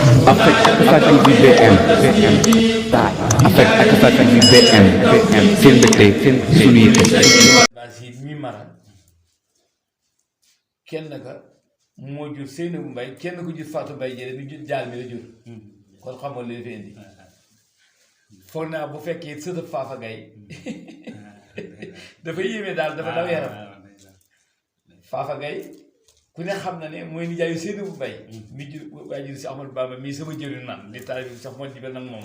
affect ak BBM daal affect ak BBM seen mbégte seen suñu yitte. Basir mi mara kenn ka moo jur Seynabou Mbaye kenn ko jur Fatou Mbaye jële mi jur jaal mi la jur kon xamoon li fi indi foog naa bu fekkee sëtëb Fafa Gaye dafa yéeme daal dafa daw yaram Fafa Gaye ku ne xam na ne mooy nijaayu Seynabou Mbaye mi jur waaye jur si Ahmadou Bamba mii sama jëriñ man di taal bi sax moo jibel nag moom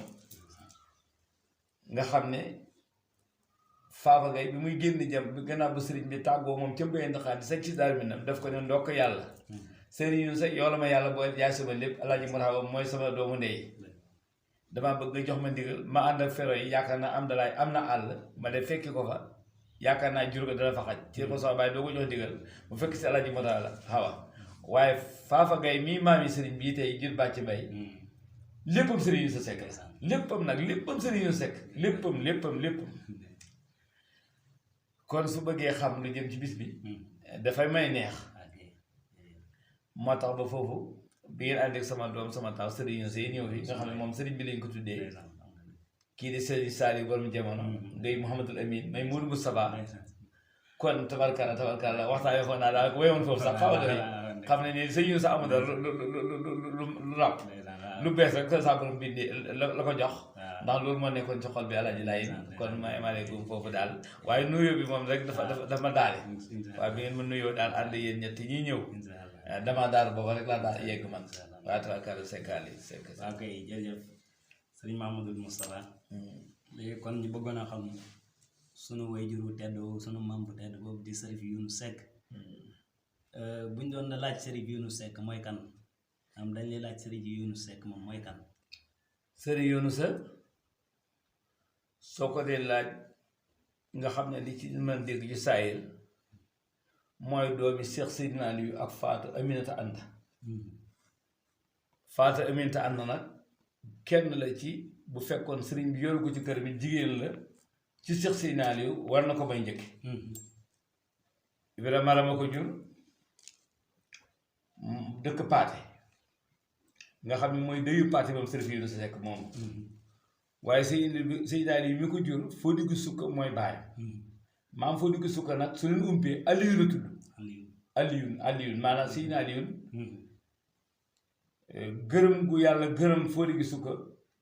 nga xam ne Fafa Gaye bi muy génn jam bi gannaaw ba sëriñ bi tàggoo moom ca mbéy ndaxaat di sañ si daal mi nam daf ko ne ndokk yàlla sëriñ yu sa yow la ma yàlla boo yaay sama lépp alaaji Murawa mooy sama doomu ndey damaa bëgg nga jox ma ndigal ma ànd ak fero yi yaakaar naa am dalaay am na àll ma de fekki ko fa yaakaar naa jur ko dana fa xaj ci ko sama baay doo ko jox ndigal mu fekk si alaaji Murawa la xawa waaye Fafa Gaye mii maam yi sëriñ bii tey jur bàcc mbay léppam sëriñ yu sa sekk la léppam nag léppam sëriñ yu sekk léppam kon su bëggee xam lu jëm ci bis bi dafay may neex moo tax ba foofu bi ngeen ànd ak sama doom sama taw sëriñ yu say ñëw fi nga xam ne moom sëriñ bi lañ ko tuddee kii di sëriñ Saliou borom jamono ngay Mouhamadul Amin may Mourou Moustapha kon tabarkalla waxtaan yoo xam naa daal ko weyoon foofu sax xaw a doy xam ne ni sëriñ yu sa amul dara lu rab lu bees rek sa borom bindi la ko jox ndax loolu moo nekkoon ci xol bi Alaaji Laay kon ma emaleegum foofu daal waaye nuyoo bi moom rek dafa ma daale waaye bi ngeen ma nuyoo daal ànd yéen ñett ñi ñëw damaa daal booba rek laa daal yegg man waaye tabarkalla sekkaali sekk waaw kay jërëjëf sëriñ Mamadou Moustapha léegi kon ñu bëggoon a xam sunu wayjuru tedd sunu maam bu tedd boobu di Sërif Younous Seck buñ doon la laaj Sërif Younous Seck mooy kan am dañ lay laaj Sërif Younous Seck moom mooy kan Sëriñ Younous soo ko dee laaj nga xam ne li ci mën dégg ci saayir mooy doomi Cheikh Seydina Aliou ak Fatou Aminata Anta Fatou Aminata Anta nag kenn la ci bu fekkoon sëriñ bi yoru ko ci kër bi jigéen la ci Cheikh Seydina Aliou war na ko may njëkk Ibrahima Marama ko jur dëkk Paate nga xam ne mooy dëyu Paate moom Sërif Younous Seck moom waaye Seydina Aliou mi ko jur foo digg sukka mooy baay maam foo digg sukka nag su leen umpee Aliou la tudd Aliou maanaam Seydina Aliou gërëm gu yàlla gërëm foo digg sukka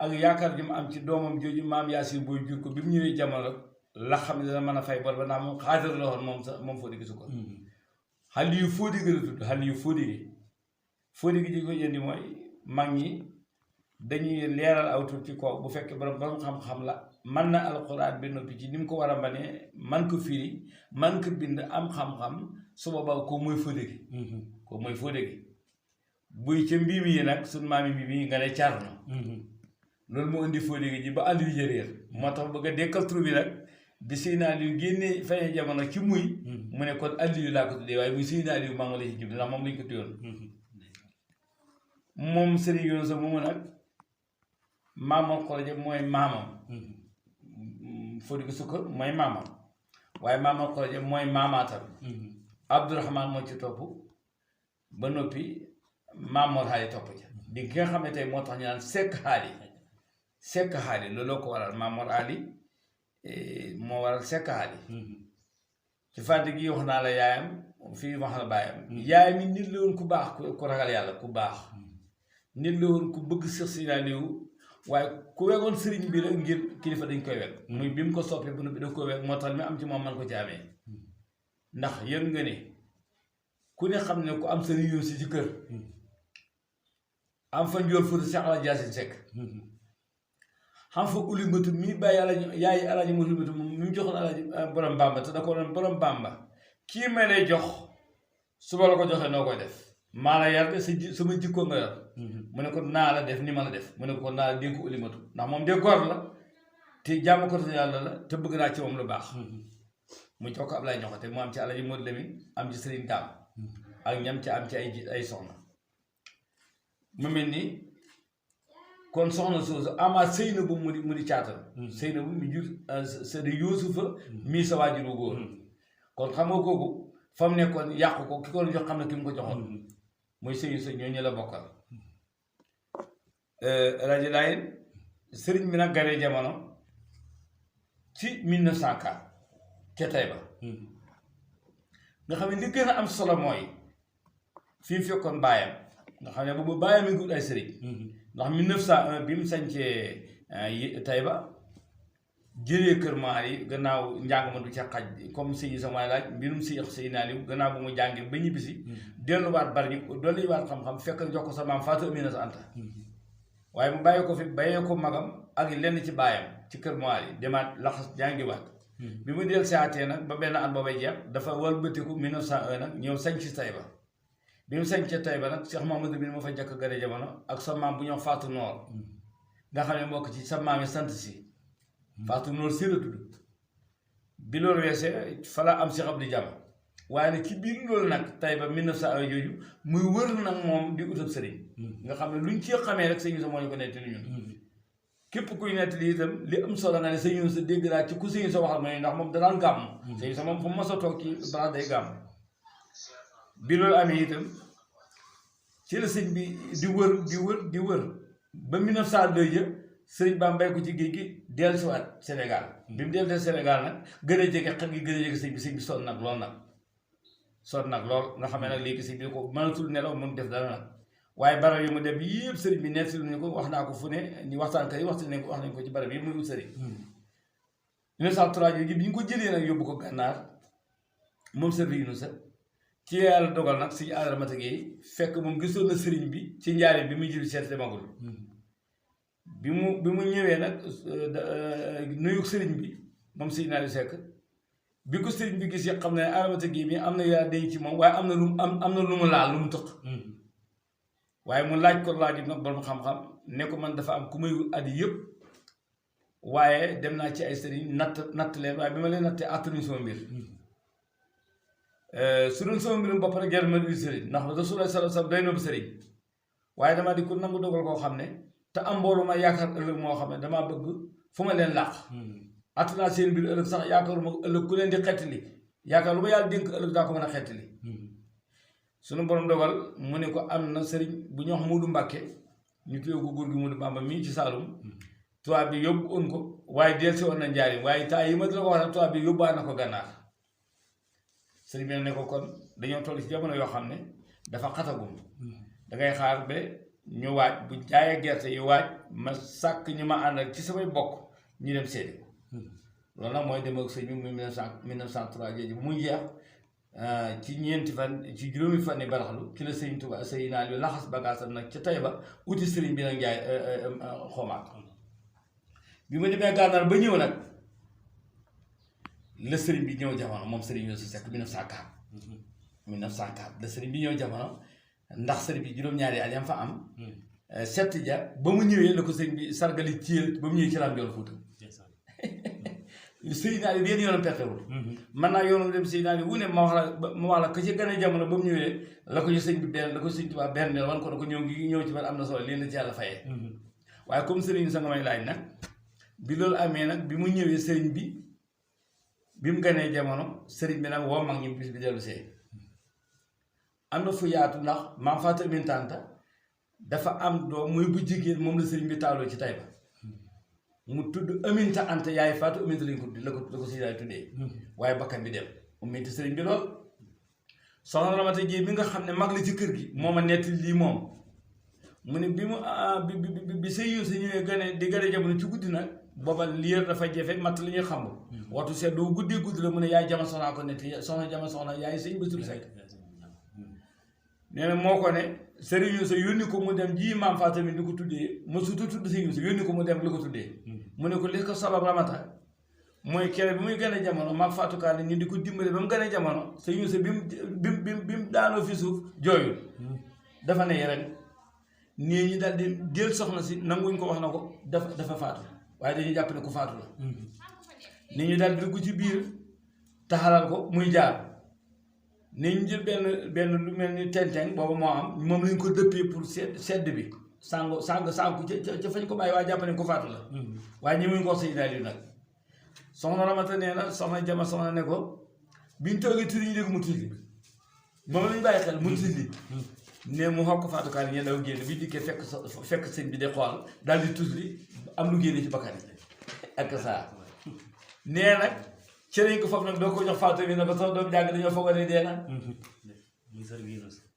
ak yaakaar ji mu am ci doomam jooju maam Yaasin booy jur ko bi mu ñëwee jamono la xam ne dana mën a fay bor ba ndax moom xaadir la woon moom foo digg sukka Aliou foo digg la tudd Aliou foo digg ji ko jëndi mooy mag ñi dañuy leeral aw tur ci kaw bu fekkee borom xam-xam la man na alxuraan bi noppi ci ni mu ko war a mbanee man ko firi man ko bind am xam-xam su boobaa ko mooy foo dégg buy ca mbiimi yi nag suñ maami mbiimi yi nga ne carno loolu moo indi foo dégg ji ba ànd yu jëréer moo tax bëgg a dekkal tur bi nag di Seydina Aliou génnee feeñee jamono ci muy mu ne kon Aliou laa ko tuddee waaye muy Seydina Aliou maa ngi la ci jub ndax moom lañ ko tuddoon moom Sëriñ Younous moomu nag maamoon xoroja mooy maamam foo di ko sukka mooy maamam waaye maamoon xoroja mooy maamaatam Abdourahman moo ci topp ba noppi maamoor xaali topp ca di ki nga xam ne tey moo tax ñu naan sekk xaali looloo ko waral maamoor ali moo waral sekk xaali ci fàtte gi wax naa la yaayam fii wax na baayam yaayam yi nit la woon ku baax ku ragal yàlla ku baax nit la woon ku bëgg Seex Seydina Aliou waaye ku wegoon sëriñ bi la ngir kilifa dañ koy weg muy bi mu ko soppee bu noppi daf koy weg moo tax mi am ci moom man ko ci amee ndax yëg nga ne ku ne xam ne ku am Sëriñ Younous ci kër am fa njool Fuuta Seex Alaaji Yaasin Sekk xam fa uli mbatu mi bàyyi alaaji yaay alaaji matu mbatu mi mu joxoon alaaji borom Bamba te da ko doon borom Bamba kii may lay jox suba la ko joxee noo koy def maa la yar de sama jikko nga yor mu ne ko naa la def ni ma la def mu ne ko naa la dénk ulimatu ndax moom de góor la te jàmm ko te yàlla la te bëgg naa ci moom lu baax mu jox ko Ablaye Ñoxote mu am ci Alaaji Modou Lamine am ci Sëriñ Daam ak ñam ci am ci ay soxna mu mel ni kon soxna soosu ama Seynabou mu di caatal Seynabou mi jur Sëriñ Yuusufa mii sa waajur wu góor kon xam nga kooku fa mu nekkoon yàqu ko ki ko jox xam ne ki mu ko joxoon mooy sëñ ñoo ñu la bokkal rajo Laayeen sëriñ bi nag gane jamono ci 1904 ca Taïba nga xam ne li gën a am solo mooy fi mu fekkoon baayam nga xam ne boobu baayam yi gudd ay sëriñ ndax 1901 bi mu sañcee Taïba jëlee kër maar yi gannaaw njàng ma du ca xaj comme sëñ sama laaj mbirum sëñ Naaliw gannaaw bu mu jàngee ba ñibbisi delluwaat bari ñu dolliwaat xam-xam fekk jox ko sa maam Fatou Aminata Anta waaye mu bàyyi ko fi bàyyee ko magam ak lenn ci baayam ci kër maar yi demaat laxas jàngiwaat bi mu del saatee nag ba benn at boobay jeex dafa walbatiku 1901 nag ñëw sañ ci Taïba bi mu sañ ci Taïba nag Cheikh Mamadou bi moo fa jëkk gane jamono ak sa maam bu ñoo Fatou Noor nga xam ne mbokk ci sa maam yi sant si Fatou Noor si la tudd bi loolu weesee fa la am Cheikh Abdou Diam waaye nag ci biir loolu nag Taïba 1901 jooju muy wër nag moom di utab sëriñ nga xam ne luñ ci xamee rek sëñ Yuusa moo ñu ko nettali ñun képp kuy nettali itam li am solo nga ne sëñ Yuusa dégg naa ci ku sëñ Yuusa waxal ma ne ndax moom danaan gàmm sëñ Yuusa moom fu mu mos a toog ci balaa day gàmm bi loolu amee itam ci la sëñ bi di wër ba 1902 ja sëriñ Ba mbay ko ci géej gi dellusiwaat Sénégal bi mu dellusee Sénégal nag gën a jege xel gi gën a jege sëñ bi sonn nag lool nga xam ne nag léegi sëñ bi ko mënatul nelaw mun def dara nag waaye barab yi mu dem yëpp sëriñ bi nettali nañu ko wax naa ko fu ne ñu waxtaankat yi wax nañ ko ci barab yi muy wut sëriñ 1903 ji bi ñu ko jëlee nag yóbbu ko gànnaar moom sëriñ Yuusa ci yàlla dogal nag suñu Adramata Gueye fekk moom gisoon na sëriñ bi ci njaaree bi muy jël seet demagul bi mu ñëwee nag nuyu sëriñ bi moom sëñ Naaliw Sekk bi ko sëriñ bi gis yëpp xam ne Adramata Gueye mi am na yaa denc ci moom waaye am na lu mu laal lu mu tëq waaye mu laaj ko laaj nag borom xam-xam ne ko man dafa am ku may addi yëpp waaye dem naa ci ay sëriñ natt leen waaye bi ma leen nattee attanuñ sama mbir su doon sama mbirum bopp rek jar ma di sëriñ ndax Rasulullah sallallahu alayhi wasallam doy na bu sëriñ waaye damaa di ko nangu dogal koo xam ne te am mboolu ma yaakaar ëllëg moo xam ne damaa bëgg fu ma leen làq att naa seen mbir ëllëg sax yaakaaruma ëllëg ku leen di xettali yaakaar lu ma yàlla dénk ëllëg daa ko mën a xettali suñu borom dogal mu ne ko am na sëriñ bu ñu wax Muudu Mbàkke ñu tuddee ko góor gi Muudu Bamba mii ci Saalum tubaab bi yóbbu woon ko waaye dellusi woon na Njaaréem waaye temps yi ma di la ko wax tubaab bi yóbbaa na ko Gànnaar sëriñ bi ne ko kon dañoo toll ci jamono yoo xam ne dafa xatagum dangay xaar ba ñu waaj bu jaayee gerte yi waaj ma sàkk ñu ma àndal ci samay bokk ñu dem seeti ko loolu nag mooy dem ak sëñ bi muy 1903 jooju bu muy jeex ci ñeenti fan ci juróomi fan yi baraxlu ci la sëñ Tuubaa sëñ Naaliw laxas bagaasam nag ca Taïba uti sëriñ bi nag njaay xomaat bi ma demee Gànnaar ba ñëw nag la sëriñ bi ñëw jamono moom sëriñ Yuusu Sekk 1904 la sëriñ bi ñëw jamono ndax sëriñ bi juróom-ñaari at yam fa am sett ja ba mu ñëwee la ko sëriñ bi sargali ci ba mu ñëwee ci Lam Joor Fuuta sëriñ Naaliw yéen yoonam pertewul man naa yoonam dem sëriñ Naaliw wu ne ma wax la ka ci gën a jamono ba mu ñëwee la ko ci sëñ bi benn la ko sëñ Tuubaa benn wan ko ne ko ñëw ci man am na solo lii la ci yàlla fayee waaye comme sëriñ sa nga may laaj nag bi loolu amee nag bi mu ñëwee sëriñ bi mu ganee jamono sëriñ bi nag woo mag ñi bis bi dellu see am na fu yaatu ndax maam Fatou Aminata Anta dafa am doom muy bu jigéen moom la sëriñ bi taaloo ci Taïba mu tudd Aminata Anta yaay Fatou Aminata lañ ko la ko si yaay tuddee waaye bakkan bi dem mu metti sëriñ bi lool soxna Ramata Gueye bi nga xam ne mag la ci kër gi moo ma netti lii moom mu ne bi mu bi sëy yu si ñëwee di gane jamono ci guddi nag booba liir dafa jafe matt li ñuy xam waxtu seet doo guddee guddi la mu ne yaay jama soxnaa ko netti soxna jama soxna yaay sëñ Bassirou Seck nee na moo ko ne sëriñ Yuusa yónni ko mu dem ji maam Fatou tamit di ko tuddee ma surtout tudd sëriñ Yuusa yónni ko mu dem li ko tuddee mu ne ko li ko sabab Ramata mooy kere bi muy gën a jamono maam Fatou Kaane ñu di ko dimbale ba mu gën a jamono sëriñ Yuusa bi mu daanoo fi suuf jooyul dafa ne ren nii ñi daal di jël soxna si nanguñ ko wax na ko dafa faatu waaye dañuy jàpp ne ku faatu la nit ñi daal di dugg ci biir taxalal ko muy jaar nit ñu jël benn lu mel ni tenteng boobu moo am moom lañ ko dëppee pour sedd bi sàngu ca fañ ko bàyyi waaye jàpp ne ku faatu la waaye ñi muñ ko wax sëñ daal yu nag soxna Ramata nee na soxna jama soxna ne ko biñ toogee turi ñu dégg mu tulli moom lañ bàyyi xel mu tulli ne mu xokk faatukaar yi ñu daw génn bi dikkee fekk sëñ bi di xool daal di tusli am lu génne ci bakkan yi ak saa nee nag ci lañ ko foofu nag doo ko jox faatu bi ne ko soo doom jàng dañoo foog ne dee na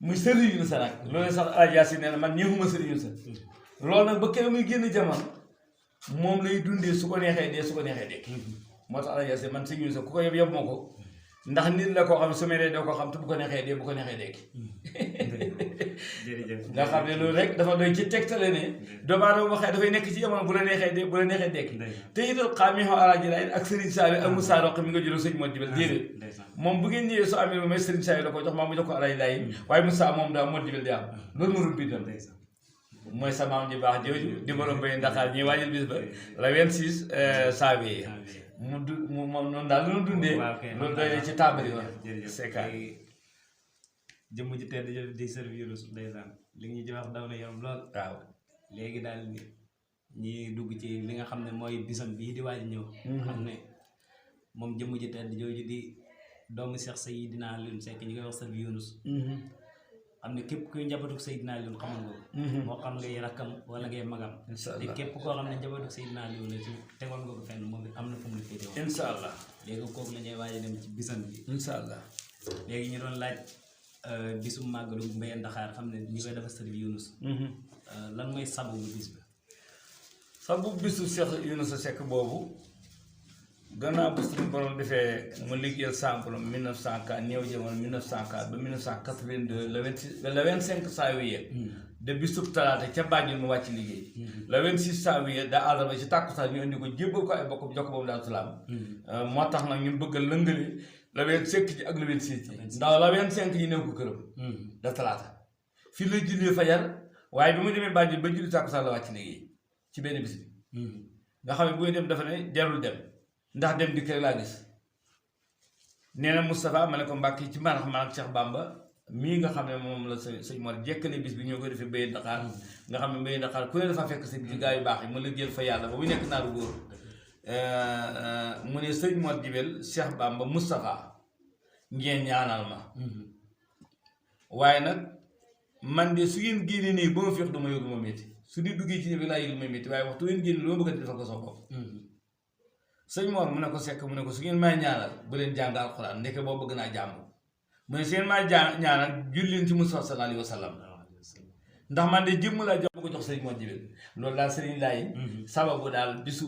muy sëriñ yu sa nag loolu sax Alaaji Yaasin nee na man ñëwuma sëriñ yu sa loolu nag ba kenn muy génn jamono moom lay dundee su ko neexee dee su ko neexee dee moo tax Alaaji Yaasin man sëriñ yu sa ku ko yeb moo ko ndax nit la koo xam su meree doo ko xam te bu ko neexee dee bu ko neexee dee nga xam ne loolu rek dafa doy ci tegtale ne doomu aadama waxee dafay nekk ci jamono bu la neexee dee bu la neexee dekki te itam xaam yi xaw Alaaji Laay ak Serigne Saliou ak Moussa Roq mi nga jëloo sëñ moo jibel déedéet moom bu ngeen ñëwee soo amee lu may Serigne Saliou la ko jox maa mu jox ko Alaaji Laay waaye Moussa moom daa moo jibel di am loolu ma rul bindam mooy sa maam ji baax jooju di borom bay Ndakaar ñuy waajal bis ba la 26 janvier moom noonu daal lu dundee loolu doy ci tàmbali wa seekaar jëmm ji tedd di servir ndeysaan li ñu ci wax daw na yorom lool waaw léegi daal ñi dugg ci li nga xam ne mooy bisam bii di waaj ñëw xam ne moom jëmm ji tedd jooju di doomu Cheikh Seydina Alioune Seck ñi koy wax Sëriñ Yunus xam ne képp kuy njabootu Seydina Alioune xamal nga ko moo xam ngay rakkam wala ngay magam te képp koo xam ne njabootu Seydina Alioune la ci tegoon nga ko fenn moom am na fu mu la féete woon incha allah léegi kooku la ñuy waaj a dem ci bisam bi incha allah léegi ñu doon laaj bisu màggalu Mbaye Ndaxaar xam ne ñi koy dafa Sëriñ Yunus lan mooy sababu bis bi sababu bisu Cheikh Yunus Seck boobu gannaaw bu suñu borom defee mu liggéeyal sample 1904 ñëw jamono 1904 ba 1982 le 25 janvier de bisub talaata ca Banjul mu wàcc liggéey le 26 janvier da àllarba ci tàkkusaan ñu indi ko jébbal ko ay bokk jokk boobu daal salaam moo tax nag ñu bëgg a lëngale le 25 ji ak le 26 ji ndax le 25 ji néew ko këram da talaata fii la jullee fajar waaye bi mu demee Banjul ba julli tàkkusaan la wàcc liggéey ci benn bis bi nga xam ne bu dem dafa ne jarul dem ndax dem dikk rek laa gis nee na Moustapha ma ne ko Mbàkke ci maanaam man ak Cheikh Bamba mii nga xam ne moom la sëñ Mor jekkale bis bi ñoo ko defee Mbaye Ndaxaar nga xam ne Mbaye Ndaxaar ku ne dafa fekk si ci gaa yu baax yi mu liggéeyal fa yàlla ba mu nekk naaru góor mu ne sëñ Mor Jibel Cheikh Bamba Moustapha ngeen ñaanal ma waaye nag man de su ngeen génnee nii ba ma féex du ma yëg ma métti su di duggee ci bi laa yëg ma métti waaye waxtu ngeen génne lu ma bëgg a defal ko sa bopp sëñ Mor mu ne ko Seck mu ne ko su ngeen may ñaanal bu leen jàng alxuraan ndeke boo bëgg naa jàmm mu ne su ngeen may ñaanal julleen ci Mustafa sallallahu alayhi wa sallam ndax man de jëmm laa jox ko jox sëriñ Mor Jibel loolu daal sëriñ laay sababu daal bisu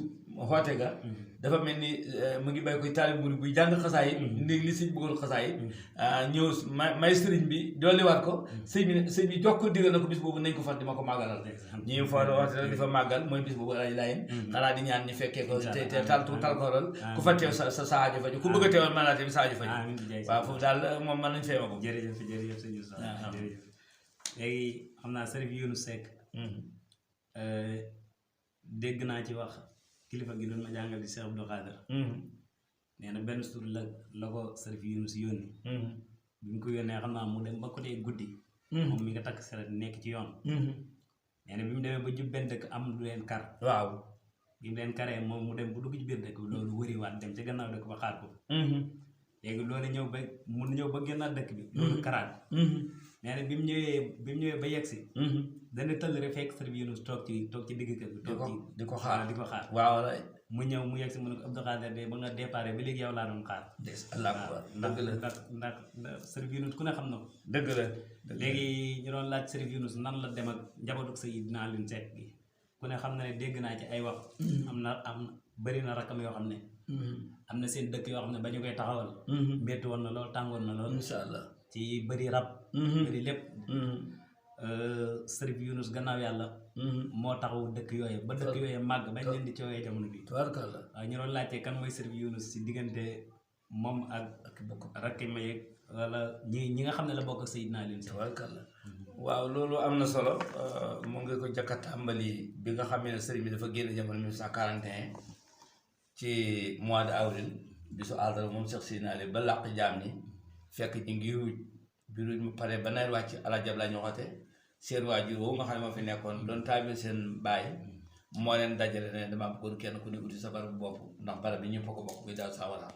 xoote ga dafa mel ni mu ngi bay koy taalib bu buy jàng xasaay ndéegi li sëñ bëggoon xasaay ñëw may sëriñ bi dolliwaat ko sëñ bi jox ko digal na ko bis boobu nañ ko fat di ma ko màggalal ñi fa waxte di fa màggal mooy bis boobu Alaaji Laay xanaa di ñaan ñi fekkee ko te tal koral ku fa teew sa aajo faju ku bëgg a teewal mën naa tamit sa aajo faju waaw foofu daal moom mën nañ fee ma ko jërëjëf sëñ Youssou jërëjëf léegi xam naa Sëriñ Yunus Seck dégg naa ci wax kilifa gi doon ma jàngal di Cheikh Abdou Khader nee na benn suur la ko Sëriñ Yunus yónni bi mu ko yónnee xam naa mu dem ba ko dee guddi moom mi nga takk saret nekk ci yoon nee na bi mu demee ba jub benn dëkk am lu leen kar waaw bi mu leen karee moom mu dem bu dugg ci biir dëkk bi loolu wëriwaat dem ca gannaaw dëkk ba xaar ko léegi loolu ñëw ba génnaat dëkk bi loolu karaat nee na bi mu ñëwee ba yegsi dana tëll rek fekk Sëriñ Yunus toog ci digg kër bi toog ci di ko xaar waaw mu ñëw mu yegsi mu ne ko Abdou Khader de ba nga déparé ba léegi yow laa doon xaar ndax Sëriñ Yunus ku ne xam na ko dëgg la léegi ñu doon laaj Sëriñ Yunus nan la dem ak njabootu Seydina Alioune Seck gi ku ne xam na ne dégg naa ci ay wax am bëri na rakkam yoo xam ne am na seen dëkk yoo xam ne ba ñu koy taxawal métti woon na lool tàngoon na lool incha allah ci bëri rab bëri lépp Sëriñ Yunus gannaaw yàlla moo taxaw dëkk yooyu ba dëkk yooyu màgg bañ leen di coowee jamono bi tubaarkalla waaw ñu doon laajte kan mooy Sëriñ Yunus si diggante moom ak rakki ma yeeg wala ñi nga xam ne la bokk ak Seydina Alioune Seck tubaarkalla waaw loolu am na solo mu ngi ko jëkk a tàmbali bi nga xam ne sëriñ bi dafa génn jamono 1941 ci mois de avril bisu àllarba moom Cheikh Seydina Alioune ba làq jaam ni fekk ñu ngi ruuj bi ruuj mu pare ba nawet wàcc Alaaji Ablaay ñu waxate seen waajur woowu nga xam ne moo fi nekkoon doon taabil seen baay moo leen dajale ne dama bëggoon kenn ku ne uti sa barab bopp ndax barab bi ñëpp a ko bokk bi daal sawara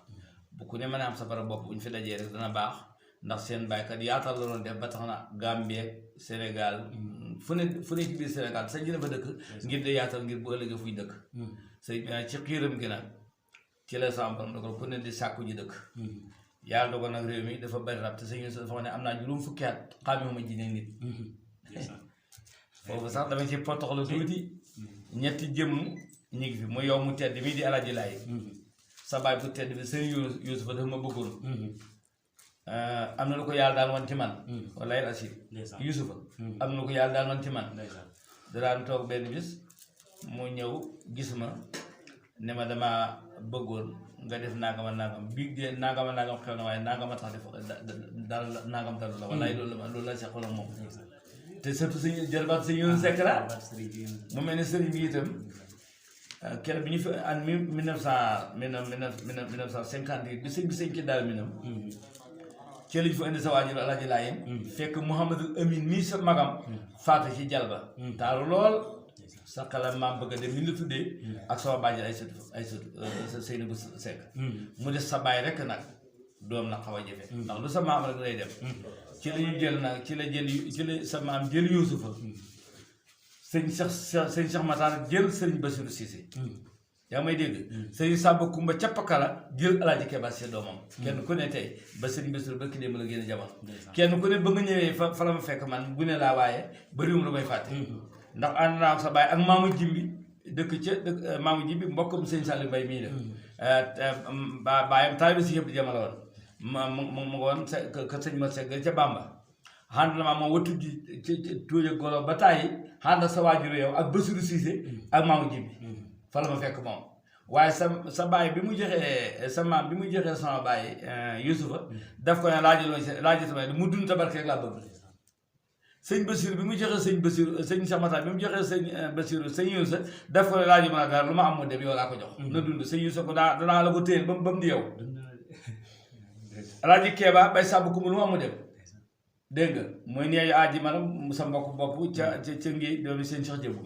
bu ku ne mën a am sa barab bopp bu ñu fi dajee rek dana baax ndax seen baykat yaatal la doon def ba tax na Gambie Sénégal fu ne ci biir Sénégal sañ dina fa dëkk ngir de yaatal ngir bu ëllëgee fuy dëkk sëñ bi nag ci xiiram gi nag ci la sàmpam dogal ku ne di sàkku ji dëkk yàlla dogal nag réew mi dafa bari rab te sëñ dafa wax ne am naa juróom fukki at xaamewuma jinne nit foofu sax dama ci potoxlu tuuti ñetti jëmm ñu ngi fi mu yow mu tedd mii di Alaaji Laay sa baay bu tedd bi sëñ Yuusufa dafa ma bëggoon am na lu ko yàlla daan wan ci man wallaay asib Yuusufa am na lu ko yàlla daan wan ci man daan toog benn bis mu ñëw gis ma ne ma dama bëggoon nga def nangama nangam bii de nangama nangam xew na waaye nangama tax def dal nangam dalu la wallaay loolu la seqal ak moom te surtout suñu jërbaat suñu yoon sekk la mu mel ne sëriñ bi itam keroog bi ñu fi en 1958 bi sëñ ci daal minam ci lañ fa indi sa waajur Alaaji Laayeen fekk Mouhamadul Amin mii sa magam faatu ci jalba taaru lool sa xelam maam bëgg a dem ni la tuddee ak sama bàjjal ay sët sëyna bu sekk mu des sa baay rek nag doom na xaw a jafe ndax lu sa maam rek lay dem ci la ñu jël nag ci la sa maam jël Yuusufa sëñ Cheikh Matar jël sëriñ Basiru Cissé yaa may dégg sëriñ Samba Kumba cappakala jël Alaaji Keba si doomam kenn ku ne tey ba sëriñ Basiru ba ki démb la génn jamono kenn ku ne ba nga ñëwee fa la ma fekk man bu ne laa waaye bariwum la may fàtte ndax ànd naa ak sa baay ak maamu jimbi dëkk maamu jimbi mbokkam sëñ Saliou Mbaye mii la baayam taay bi si yëpp jamono woon mu ngoon ka sëñ ma segg ca Bamba xànd na maa moom wattu ji ci tuuja golo ba tàyyi xànd sa waajur yow ak Basiru Cissé ak maamu jimbi fa la ma fekk moom waaye sa baay bi mu joxee sa maam bi mu joxee sama baay Yuusufa daf ko ne laaji sama mu dund tabarke rek laa bëgg sëñ Basiru bi mu joxee sëñ Basiru sëñ Samata bi mu joxee sëñ Basiru sëñ Yuusufa daf ko ne laaji mën a dara lu ma am mu dem yow laa ko jox na dund sëñ Yuusufa ko danaa la ko téye ba mu di yow Alaaji Keeba bay sàbb ku mu lu ma am mu dem dégg nga mooy neeyu aji maanaam sa mbokk bopp ca ngi doomi seen Cheikh Jëbu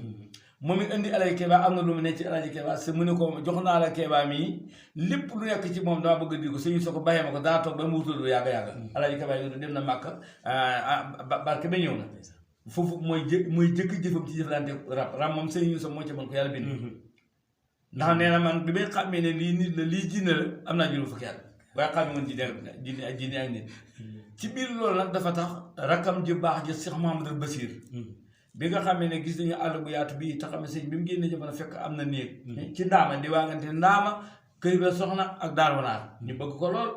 moom it indi Alaaji Keeba am na lu mu ne ci Alaaji Keeba sa mu ne ko jox naa la Keeba mii lépp lu nekk ci moom dama bëgg a di ko sëñ soo ko bàyyee ma ko daa toog ba mu wutal lu yàgg Alaaji Keeba yi dem na Màkka barke ba ñëw na foofu mooy jëkk jëfam ci jëflante rab moom sëñ Yuusufa moo ci mën ko yàlla bind ndax nee na man bi may xàmmee ne lii nit la lii jinne la am naa juróom fukki at waaye xàmmee woon jinne ak nit ci biir loolu nag dafa tax rakkam ji baax ji Cheikh Mouhamadul Basir bi nga xamee ne gis nañu àll bu yaatu bii te xam ne sëñ bi mu génnee jamono fekk am na néeg ci ndaama di waangante ndaama këy ba soxna ak daar wanaar ñu bëgg ko lool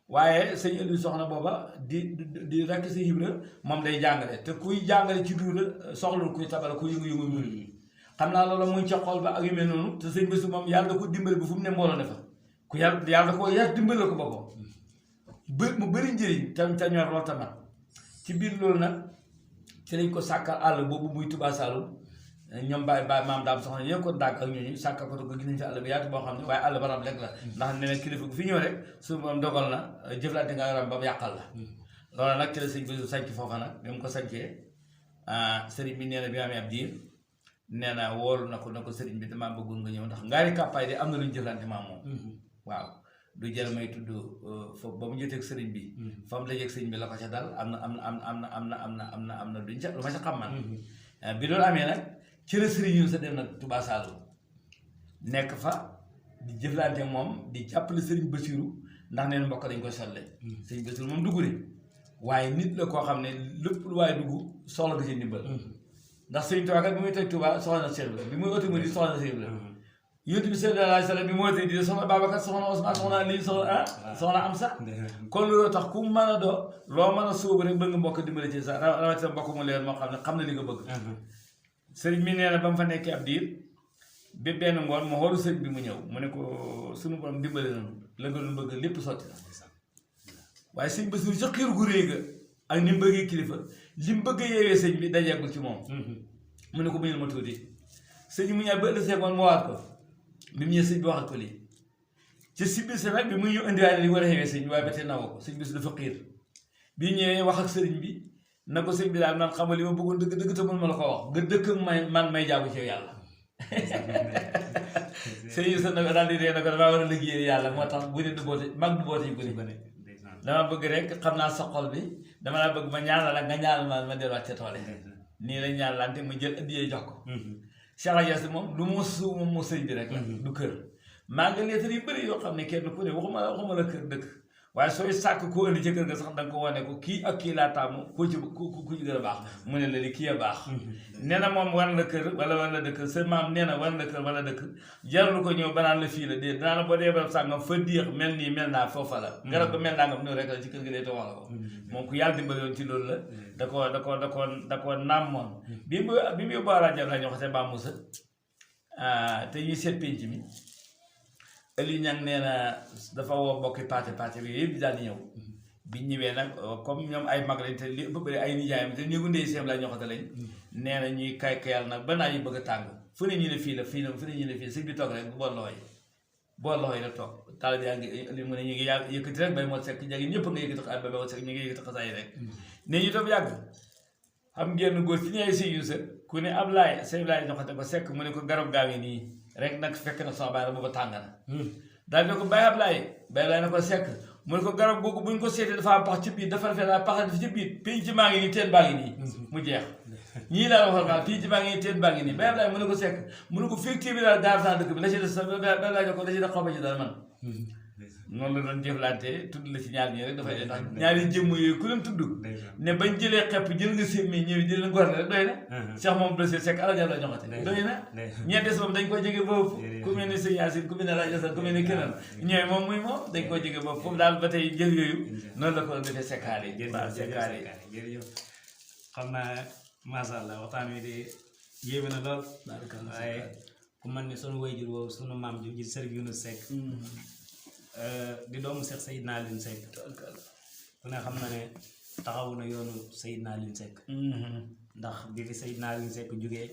waaye sëñ Aliou soxna booba di rakk si Ibra moom day jàngale te kuy jàngale ci duura soxlul kuy tabal ku yëngu-yëngu mu xam naa loolu muy ca xol ba ak yu mel noonu te sëñ Bassirou moom yàlla da ko dimbale ba fu mu ne mbooloo ne fa ku yàlla da ko yar dimbale ko boppam mu bëri njëriñ te ñor lool tamat ci biir loolu nag ci lañ ko sàkkal àll boobu muy Touba Saloum ñoom baay maam daam soxna ñoo ko dàgg ak ñooñu sàkkal ko gis nañ fi àll bi yaatu boo xam ne waaye àll ba rab lekk la ndax nee na kilifa gu fi ñëw rek su moom dogal na jëflante nga ram ba mu yàqal la loolu nag ci la sëñ Bassirou sanc foofa nag bi mu ko sancee sëriñ bi nee na bi amee ab diir nee na woolu na ko sëriñ bi damaa bëggoon nga ñëw ndax ngaari kàppaay de am na lu ñu jëflante maam moom waaw du jël may tudd foofu ba mu jotee sëriñ bi fa mu dajeeg sëriñ bi la ko ca dal am na duñ ca lu ma ca xam man bi loolu amee nag ci la sëriñ yu sa dem nag Touba Saloum nekk fa di jëflante moom di jàppale sëriñ Bassirou ndax neen mbokk dañ koy solle sëriñ Bassirou moom dugg de waaye nit la koo xam ne lépp lu waaye dugg soxla nga ci ndimbal ndax sëriñ Touba kat bi muy teg Touba soxla na Cheikh Ibra bi muy oto di soxla na Cheikh Ibra yonent bi sallallahu alayhi wa sallam bi moo tey di soxna Babacar soxna Ousmane soxna lii soxna am sax kon loolu tax ku mën a doo loo mën a sóobu rek bëgg nga mbokk dimbali ci sax rawatina mbokk mu leer moo xam ne li nga bëgg sëriñ mi nee na ba mu fa nekkee ab diir bi benn ngoon mu xoolu sëriñ bi mu ñëw mu ne ko suñu borom dimbali nañu la nga doon bëgg lépp sotti na waaye sëñ Bassirou sa xiir gu réy ga ak ni mu bëggee kilifa li mu bëgg yeewee sëñ bi dajeegul ci moom mu ne ko muñal ma tuuti sëñ mu ñëw ba ëllëg seegoon mu waat ko bi mu ñëwee sëñ bi waxal ko lii ci si biir nag bi mu ñu indiwaale li war a xewee sëñ bi waaye ba tey nawoo ko sëñ bi dafa xiir bi ñëwee wax ak sëriñ bi na ko sëñ bi daal man xamal li ma bëggoon dëgg te mën ma la ko wax nga dëkk man may jaagu ci yàlla sëñ sa nag daal di ree na ko damaa war a liggéey yàlla moo tax bu ne du boote mag du boote yu bëri dama bëgg rek xam naa sa xol bi dama laa bëgg ma ñaanal la nga ñaanal ma delluwaat ca tool yi nii la ñaanalante ma jël addiyee jox ko Cheikh Adias moom lu mu suu moom mu sëñ bi rek la du kër maa ngi lettre yu bëri yoo xam ne kenn ku ne waxuma la kër dëkk waaye sooy sàkk koo indi ca kër ga sax da nga ko wane ko kii ak kii laa taamu ku ci gën a baax mu ne la li kii a baax nee na moom war na kër wala war na dëkk sa maam nee na war na kër wala dëkk jarul ko ñëw banaan la fii la dée danaa la boo dee barab sàngam fa diix mel nii mel naa foofa la garab ba mel naa nga ñëw rek la ci kër ga dee te wax la ko moom ku yàlla dimbali woon ci loolu la da ko nàmmoon bi mu yóbbu rajo la ñu wax Ba Moussa te ñuy seet penc mi Aliou Niang nee na dafa woo mbokki pàcc bi yëpp daal di ñëw biñ ñëwee nag comme ñoom ay mag lañ te li ëpp bëri ay nijaayam te néegu ndey seem la ñoxate lañ nee na ñuy kayal nag ba naa ñu bëgg a tàng fu ne ñu ne fii la fu ne ñu ne fii sëñ bi toog rek bool loxo yi la toog taal bi yaa ngi li mu ne ñu ngi yëkkati rek bay moo sekk jagi ñëpp nga yëkkati ay ba moo sekk ñu ngi yëkkati xasaay rek ne ñu toog yàgg xam ngeen góor ci ñaay si yu sa ku ne Ablaye sëñ Ablaye ñoxate ko sekk mu ne ko garab gaa ngi nii rek nag fekk na sama baay la booba tàng na daal ne ko Baye Ablaye na ko sekk mu ne ko garab googu buñ ko seetee dafa am pax ci biir dafa rafet pax dafa ci biir penc maa ngi nii teen baa ngi nii mu jeex ñii laa waxal kaa penc maa ngi nii teen baa ngi nii Baye Ablaye mu ne ko sekk mu ne ko fekk bi daal gaar saa dëkk bi la ci des sa Baye ko la ci des xaw ma ci daal man noonu la doon jëflante tudd la ci ñaar ñi rek dafay dee ndax ñaari jëmm yooyu ku leen tudd ne bañ jëlee xepp jël nga sémmi ñëw jël leen gor rek doy na Cheikh moom dossier sekk alaja la joxate doy na ñeent des moom dañ ko jege boobu ku mel ni sëñ Yacine ku mel ne rajo ku mel ni keneen ñooy moom muy moom dañ ko jege boobu foofu daal ba tey jëf yooyu noonu la ko defee sekkaale sekkaale jërëjëf xam naa masha Allah waxtaan wi de yéeme na lool waaye ku man ni sunu wayjur woowu sunu maam ji Serigne Younous Seck di doomu Cheikh Seydina Alioune Seck ku ne xam na ne taxawu na yoonu Seydina Alioune Seck ndax bi fi Seydina Alioune Seck jógee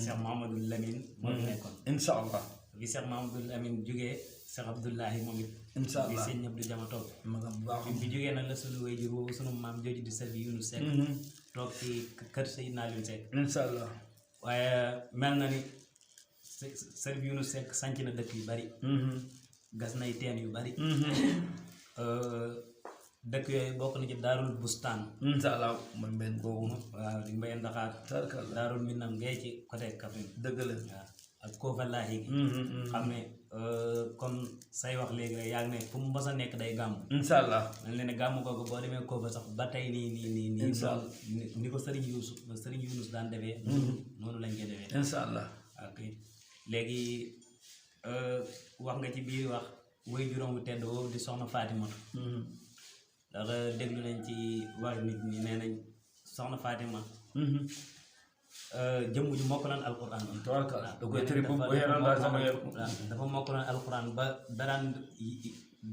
Cheikh Mahamadou Lamine moo fi nekkoon incha allah bi Cheikh Mahamadou Lamine jógee Cheikh Abdoulahi moom it incha allah bi sëñ Abdou Jama toog bi jógee nag la sunu wayjur woowu sunu maam jooju di Serigne Younous Seck toog ci kër Seydina Alioune Seck incha allah waaye mel na ni Serigne Younous Seck sanc na dëkk yu bari gas nay teen yu bari dëkk yooyu bokk na ci daarul bustaan incha allah mooy mbéy googu waaw di mbéy ndaxaar daarul minam ngay ci côté Kaffrine dëgg la waaw ak Kofalaahi gi xam ne comme say wax léegi rek yaa ngi ne fu mu mës a nekk day gàmm incha allah dañ leen ne gàmm googu boo demee Kofa sax ba tey nii ni ko Serigne Younous daan defee noonu lañ koy defee incha allah ok léegi wax nga ci biir wax way juróom bu tedd woowu di soxna Fatimatu ndax déglu nañ ci wax nit ñi nee nañ soxna Fatima jëmm ju mokkalaan alquran dafa mokkalaan alquran ba daraan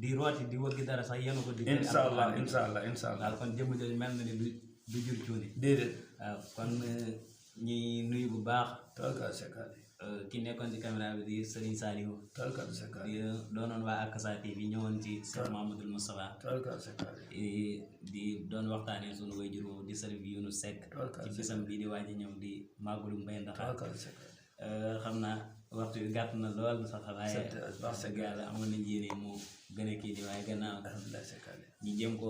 di rooti di wëggi dara sax yenu ko di incha allah waaw kon jëmm jooju mel na ni du jur cuuni déedéet waaw kon ñi nuyu bu baax ki nekkoon ci caméra bi di Serigne Saliou di doonoon waa Akasa TV ñëwoon ci Cheikh Mahamadou Moustapha di doon waxtaanee sunu wayjur woowu di Serigne Younous Seck ci bisam bii di waaj a ñëw di màggalu Mbéye Ndaxaar xam naa waxtu bi gàtt na lool sax waaye wax dëgg yàlla amoon nañ yéene mu gën a kii di waaye gannaaw ñu jëm ko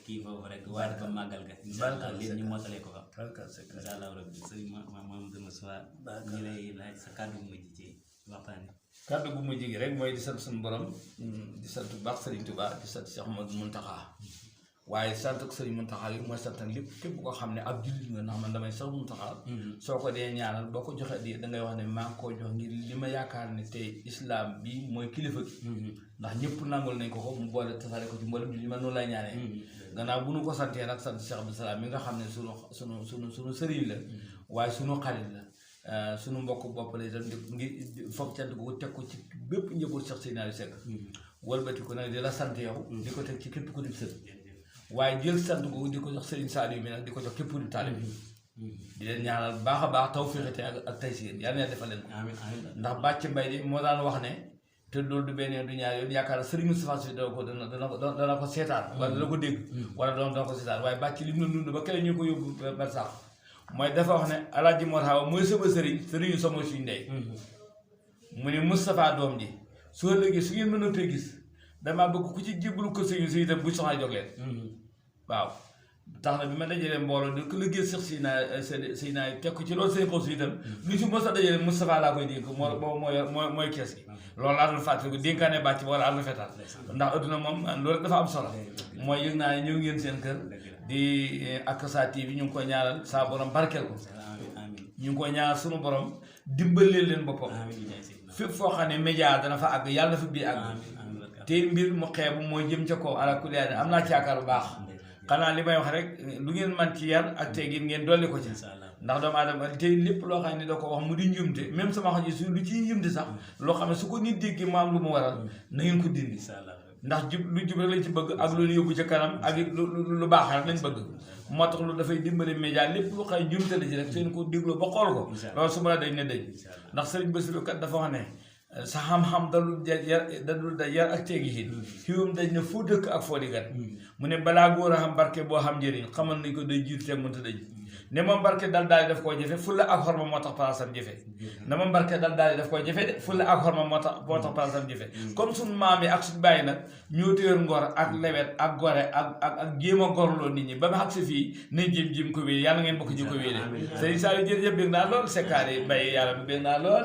kii foofu rek waaj ba màggal ga incha allah léegi ñu mottale ko fa incha allah rabbi sëriñ Mamadou Moustapha ñu lay laaj sa kàddu bu mujj ci waxtaan yi kàddu bu mujj gi rek mooy di sant suñu borom di sant bu baax Serigne Touba di sant Cheikh Ahmadou Mountakha waaye sant ak Serigne Mountakha yi mooy sant lépp képp koo xam ne ab jullit nga ndax man damay Cheikh Mountakha soo ko dee ñaanal boo ko joxee di dangay wax ne maa ngi koo jox ngir li ma yaakaar ne tey islam bi mooy kilifa gi ndax ñëpp nangul nañ ko mu boole tasaare ko ci mboolem jullit man noonu lay ñaanee gannaaw bu nu ko santee nag sant Cheikh Abdou Salam mi nga xam ne sunu sëriñ la waaye sunu xarit la sunu mbokk bopp la itam ngir foog cant ko teg ko ci bépp njaboot Cheikh Seydina Aliou Seck walbati ko nag di la sant yow di ko teg ci képp ku di sët waaye jël sant googu di ko jox Serigne Saliou bi nag di ko jox képp di taalib di leen ñaanal baax a baax taw féexite ak tay si yéen yàlla na defal leen ko ndax bàcc mbay di moo daan wax ne te loolu du benn yoon du ñaar yoon yaakaar Serigne Moustapha Sy dana ko seetaan wala dana ko dégg wala dana ko seetaan waaye bàcc li mu na dund ba keneen ñu ko yóbbu bar sax mooy dafa wax ne Alaaji Mor Hawa mooy sama sëriñ sama suñu ndey mu ne Moustapha doom ji soo léegi su ngeen mën a tey gis damaa bëgg ku ci jébbalu ko sëñ si itam bu soxlaa jóg leen waaw tax na bi ma dajalee mbooloo di ko liggéey sax si naa teg ko ci loolu seen xaw si itam lu ci mos a dajalee Moustapha laa koy dénk boobu mooy kees gi loolu laa doon fàttali ko dénkaane bàcc wala am na fetal ndax adduna moom loolu dafa am solo mooy yëg naa ñëw ngeen seen kër di Akassa TV ñu ngi koy ñaanal saa borom barkeel ko ñu ngi koy ñaanal sunu borom dimbaleel leen boppam fépp foo xam ne média dana fa àgg yàlla na fa bii àgg te mbir mu xeebu mooy jëm ca kaw ala kulli am naa ci yaakaar bu baax xanaa li may wax rek lu ngeen man ci yar ak teggin ngeen dolli ko ci ndax doomu aadama te lépp loo xam ne da ko wax mu di njumte même sama wax ji su lu ciy njumte sax loo xam ne su ko nit déggee mu am lu mu waral na ngeen ko dindi ndax lu jub rek lañ ci bëgg ak lu yóbbu ca kanam ak lu baax rek lañ bëgg moo tax lu dafay dimbali média lépp lu xay njumte la ci rek seen ko dégloo ba xool ko loolu su ma la dañ ne dañ ndax sëriñ Bassirou kat dafa wax ne sa xam-xam dadul da yar ak teegi xiin xiwam dañ ne foo dëkk ak foo di gan mu ne balaa góor a xam barke boo xam njëriñ xamal nañ ko day jiitu te mënta dañ ne moom barke dal daal di daf koo jafe fulla ak xorma moo tax palaasam jafe ne moom barke dal daal di daf koo jafe de fulla ak xorma moo tax palaasam jafe comme suñ maam yi ak suñ bàyyi nag ñoo téer ngor ak lewet ak gore ak jéem a gorloo nit ñi ba ma xam si fii nañ jéem ko wéy yàlla ngeen bokk ji ko wéy de sëriñ Saliou jërëjëf bég naa lool sekkaar yi mbay yàlla bi bég naa lool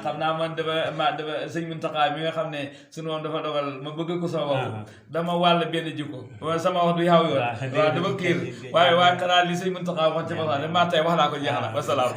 xam naa man dafa sëñ Mountakha mi nga xam ne suñu woon dafa dogal ma bëgg ko sama bopp dama wàll benn jikko sama wax du yaw yoon waaw dama kiir waaye xanaa li sëñ Mountakha wax ci maa tey wax naa ko jeex na wasalaam